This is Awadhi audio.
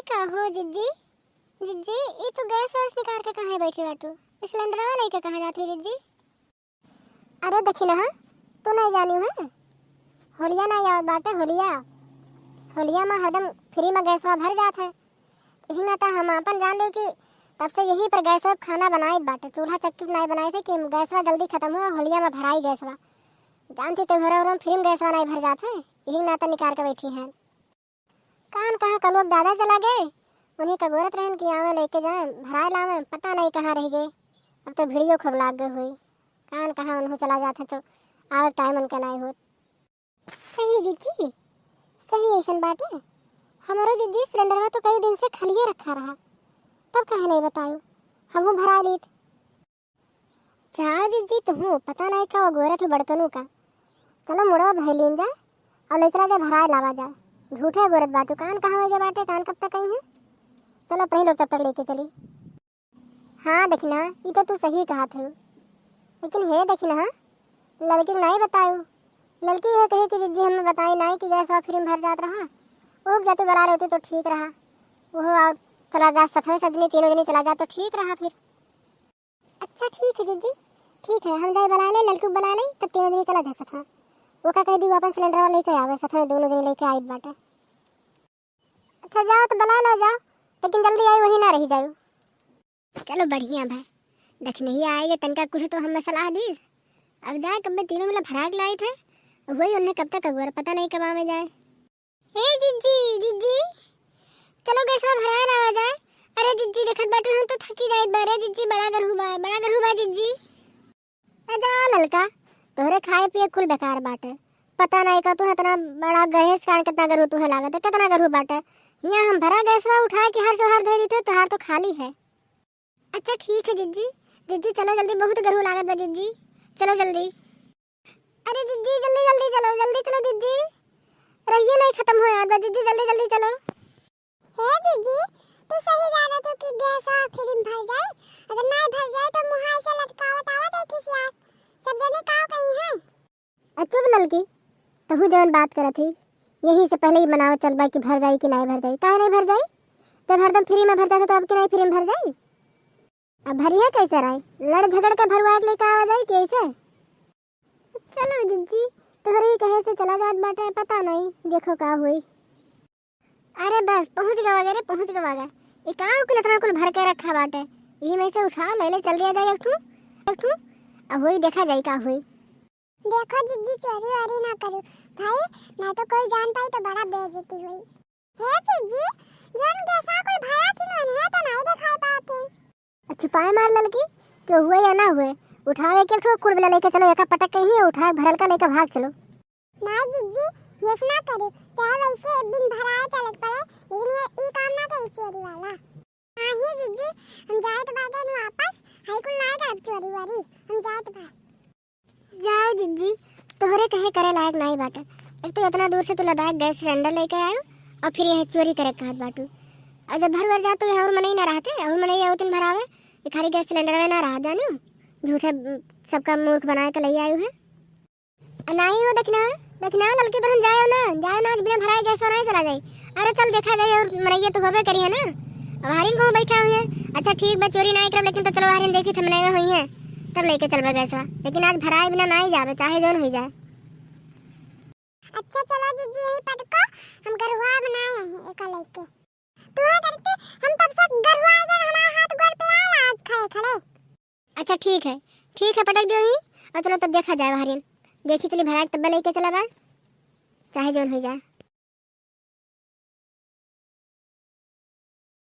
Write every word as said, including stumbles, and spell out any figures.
का हो जिज्जी? जिज्जी, ई तू गैस वैस निकार के कहाँ बैठी बाटू? सिलेंडरवा लेके कहाँ जात ही जिज्जी? अरे देखी ना, तू नहीं जानी है? होलिया ना आवत बाटे, होलिया। होलिया में हरदम फ्री में गैसवा भर जात है। यही ना तो हम अपन जान लो कि तब से यही पर गैसवा खाना बनाइत बाटे, चूल्हा चक्की नहीं बनाए थे कि गैसवा जल्दी खत्म हुआ, होलिया में भराई गैसवा। जानती त्योहार में फ्री में गैसवा नहीं भर जात है, यही ना तो निकार के बैठी है। कान कहाँ का लोग दादा चला गए, उन्हीं का गोरत रहन कि आवे लेके जाए, भराए लावे, पता नहीं कहाँ रह गए। अब तो भिड़ियो खूब लाग गए हुई। कान कहाँ उन्हों चला जाते तो आवे टाइम उनका नहीं होत। सही जिज्जी, सही ऐसन बाटे। हमारो जिज्जी सिलेंडरवा तो कई दिन से खलिए रखा रहा, तब काहे नहीं बतायो, हमहू भरा लीत। जाओ जिज्जी तुहू, पता नहीं का वो गोरत हो बड़कनू का। चलो मुड़वा भैलीन जा और ले चला जा भराए लावा जा। झूठे गोरत बाटू, कान कहाँ हो गए बाटे, कान कब तक आई है? चलो अपने लोग तब तक लेके चली। हाँ देखना, ये तो तू सही कहा थे, लेकिन हे देखना, लड़की को नहीं बतायो। लड़की ये कही कि जिज्जी हमें बताई नहीं कि गैसवा फ्री में भर जात रहा, वो जाते बुला लेते तो ठीक रहा। वो और चला जा सथवे सजनी, तीनों जनी चला जा तो ठीक रहा फिर। अच्छा ठीक है जिज्जी, ठीक है, हम जाए बुला ले, लड़की को बुला ले, तब तीनों जनी चला जा सथवा। वो का कह दी, वो अपन सिलेंडर वाला लेके आवे, सथवा दोनों जनी लेके आइत बाटे। अच्छा जाओ तो बुला लो जाओ, लेकिन जल्दी आई, वही ना रह जाओ। चलो बढ़िया भाई, दखिनही आएगे तनका कुछ तो हमें सलाह दीस। अब जाए कब्बे तीनों मिला भराग लाई थे, वही उन्हें कब तक अगुअर पता नहीं कब आवे जाए। ए जिज्जी, जिज्जी, चलो गैसवा भराए लावा जाए। अरे जिज्जी, देखत बाटू हम तो थकी जाइत बा। अरे जिज्जी, बड़ा गरहू बा, बड़ा गरहू बा जिज्जी। ए जा ललका, तोहरे खाए पिए कुल बेकार बाटे। पता नहीं का तू इतना बड़ा गैस कान कितना गरहू तुहे लागत है, कितना गरहू बाटे। यहाँ हम भरा गैसवा उठा के हर जोहर दे देते, तोहार तो खाली है। अच्छा ठीक है जिज्जी, जिज्जी चलो जल्दी, बहुत गरहू लागत बा जिज्जी, चलो जल्दी। अरे जिज्जी जल्दी जल्दी चलो, जल्दी चलो जिज्जी, रहिए नहीं खत्म हो यार जिज्जी, जल्दी जल्दी चलो। हे जिज्जी, तू सही जानत हो कि गैस फ्री में भर जाए, अगर नहीं भर जाए तो मुहाई से लटकावत आवत है खिसियात, सब जने काव कही है। आ चुप ललकी, तहू जवन बात करत ही, यही से पहले ही मनावत चल बा कि भर जाई कि नहीं भर जाई। काहे नहीं भर जाई? जब हरदम फ्री में भर जाते तो अब के नहीं फ्री में भर जाई? अब भरिया कैसे रही? लड़ झगड़ के भरवा के लेके आवा जाई कैसे? चलो जिज्जी, तोहरे ही कहे से चला जात बाटे, पता नहीं, देखो का हुई। अरे बस, पहुँच गवा गे रे, पहुँच गवा गे। ये का कुल इतना कुल भर के रखा बाटे? यही में से उठाओ, ले ले, चल दिया जाए एक ठू, एक ठू। अब वही देखा जाए का हुई। देखो जिज्जी, चोरी वोरी ना करू भाई, नहीं तो कोई जान पाई तो बड़ा बेइज्जती हुई। हे जिज्जी, जौन गैसा कुल भरा थी नोन है तो नहीं दिखाई पाते। छुपाए मार ललकी, जो हुए या ना हुए, उठाओ एक एक ठो कुल बिला लेके चलो, एका पटक के ही उठाए भरल का लेके भाग चलो। ना जिज्जी, यस ना करू, चाहे वैसे बिन भराए चले के पड़े, लेकिन ये ई काम ना करी चोरी वाला। हाँ ही जिज्जी, हम जाए तो बाटे नु वापस, हाई कुल ना करब चोरी वोरी, हम जाए तो बाटे। जाओ जिज्जी, तोहरे कहे करे लायक नाई बाटे। एक तो इतना दूर से तू लद्दाख गैस सिलेंडर लेके आयो और फिर यह चोरी करे कहत बाटू। और जब भर भर जात तो ये और मनई ना रहते, और मनई आवतिन भरावे, ये खाली गैस सिलेंडर में ना रह जानियो। झूठे, उम, सबका मूर्ख बनाए के ले आयो है। आ नाई हो दखिना, दखिना ललकी दुल्हन जाओ ना, जाओ ना, आज बिना भराए गैस बनाए चला जाई। अरे चल देखा जाई और मनैया तो होबे करी है ना। अब हारिन कहूँ बैठा हुई है। अच्छा ठीक बा, चोरी ना करब, लेकिन तो चलो हारिन देखी थे मनैया हुई है। तब लेके चलबे गैसवा, लेकिन आज भराए बिना ना ही जाबे, चाहे जौन हो जाए। अच्छा चलो जिज्जी, यही पटको, हम गरुआ बनाए हैं एका लेके। तू है करती, हम तब से गरुआ गए, हमारे हाथ गोड़ पिराए आज खड़े खड़े। अच्छा ठीक है, ठीक है, पटक दियो ही, और चलो तब देखा जाए बाहरिन, देखी चली भराए तब लेके चला बा, चाहे जौन हो जाए।